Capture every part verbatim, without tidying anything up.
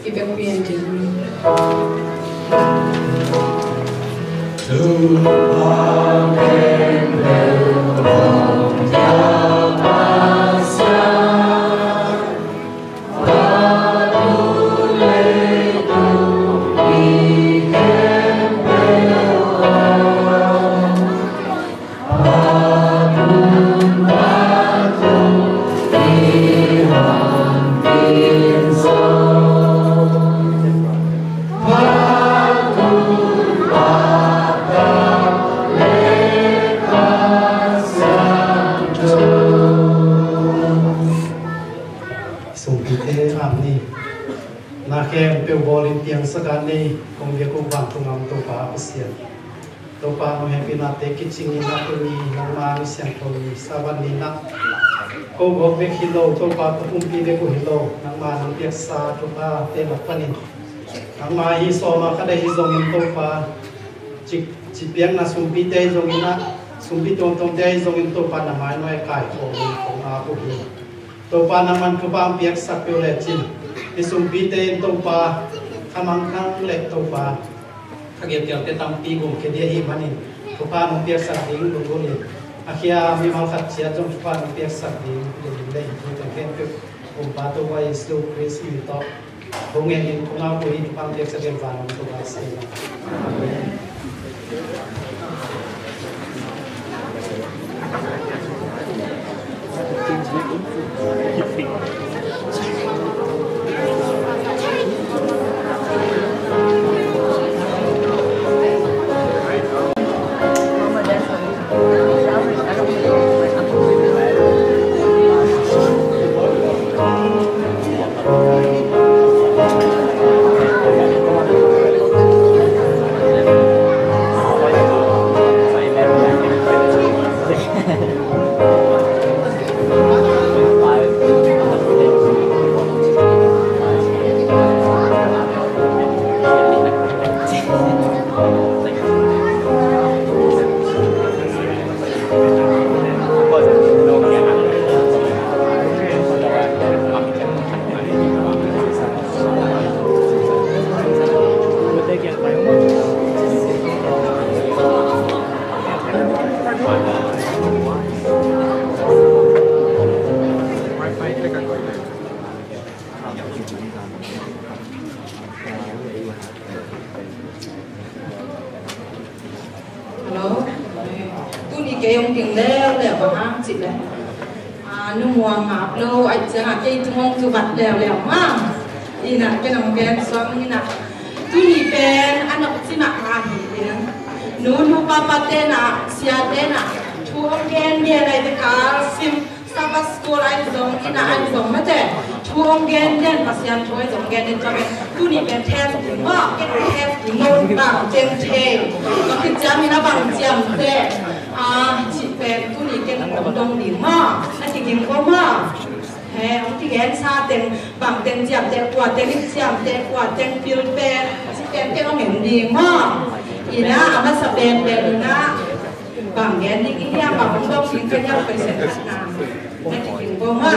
Ka pian ding. Sumpite, amen. Na khempeuh bawlin piangsak a nei kong biak uh vantung a om Topa Pasian, Topa, nong hehpihnate kicingin, a tuni nangma Ni Siangtho ni, Sabbath ni-in ah ko gawp bek hi lo, Topa, ka pumpi bek uh hi lo, nangma nong piaksa thuphate lak panin nangma hi sawm a khat ahi zongin, Topa, ci, ci piakna sumpite ahi zongin ah, sumpi tuamtuamte ahi zongin, Topa, na mai nuai kaikhawmin kong ap uh hi. Topa, nangman thupha hong piaksak peuh lecin, hih sumpite in, Topa, kha mangthang le, Topa, kha gilkialte tampi gumkhia ding ahih manin, thupha nong piaksak ding lunggulhin, a khia mimal khat ciat zong thupha nong piaksak ding lunggulhin le, hih thu teng khempeuh Kumpa Topa Jesu Khrist min tawh kong ngen in, kong ap uh hi. Thupha nong piaksak ding van om Topa Jesu. Amen. Hello. Tuni kei hong ding leuleu, bang hang cih leh, a, nu Muang ngap lo ahih ciangin kei tung hong cu vat leuleu, ha. Ina kei nong gen suang ina. Tuni pen a nop ci mahmah hi ina. Nu, nu papa te na, sia te na, thu hong gen gen ai te kal sim. Sabbath school ai zong, ina ai zong mate. Thu hong gen den, Pasian thu ai zong gen den, tua pen tuni pen test ding maw, ken test ding maw, bang teng thei. Ka khit ciam ina bang ciam te. A, cih pen tuni ken hong dong ding maw. A ci ding ko maw. He, hong ci gen sa teng, bang teng ciam te, kua teng ciam te, kua teng pil pen, ci pen teng hong en ding maw. Ina, a masa pen pen ina. Bang gen ding i hiam, bang hong dong ding ka hiam, question khat na. Na kikim ko ma.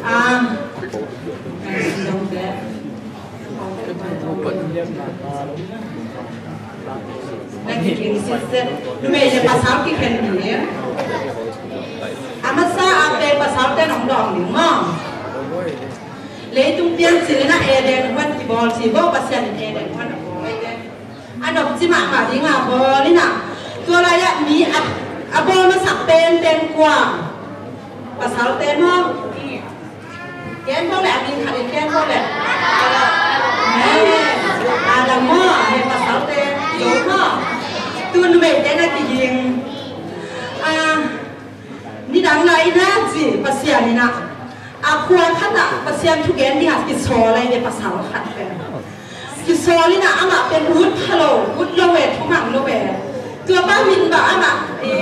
Ah. Na kikim sitset. Numei le pasal kikhen ding. A masa a te pasal te nong dong ding ma. Leitung piancil in a Eden huan kibawl ci bo, Pasian in Eden huan a bawl ai te. A nopci mahmah ding a bawl in a, tua lai-ah mi a, a bawl masak penpen kua? Pasalte maw? Ken bawl le a min khat in ken bawl le. He, Adam maw? He, pasalte Zo maw? Tu numeite na kiging. A, nidang lai in a ci Pasian in a, a khua khatah Pasian thugen dingah kisawl lai ve pasal khat pen. Kisawl in a amah pen ut pha lo, ut lo ve, thumang lo ve. Tua pa min bah amah i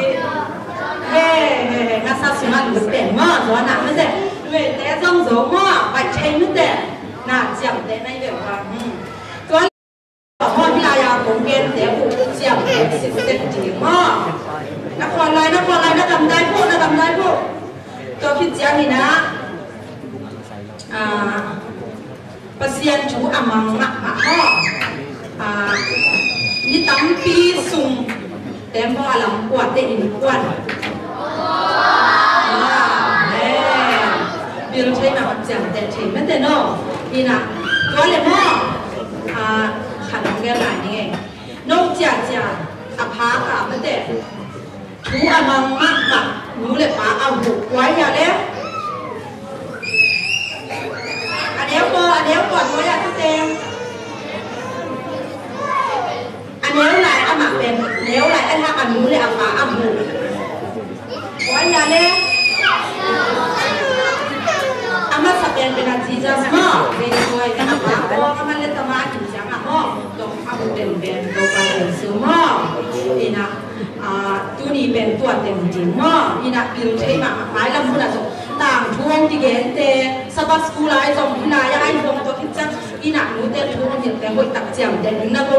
he, he, he, ngasa sungah ut pen maw, tua na mase. Nueite zong zo maw, baih thei mite. Na ciamte nai ve ua. Hmm. Tua Hawh hi lai-a kong gente uh ciam sitset ding maw? Na khuan lai, na khuan lai, na dam dai phoh, na dam dai phoh. Tua khit ciangin ah, ah, Pasian Thu a mang mahmah maw. Ah, ni tampi sung tembaw a lam kuate in kuan. Ah, eh. Bil thei mahmah ciamteh thei mete no. Ina, tua le maw. Ah, khat hong gen lai ni ngei. No ciacia a pha ka mete. Thu a mang mahmah nu le pa a huh kuai a le. A neu ko, a neu ko, a neu ko, a neu lai amah pen, neu lai a hak a nu le a pa a huh kuai a le. A masa pen pen a Jesus maw, pen kuai a pa ko, a man le tama a kin ciang a maw, dong a huh pen pen, dong pa pen su maw. Ina, Ah, tuni pen tua teng ding maw. Ina bil thei mah, mailam hun ah zong tangthu hong kigente, Sabbath school ah zong, hi lai ah zong, tua khit ciang ina nute thu hong hilhte hoih tak ciamteh ding na ko.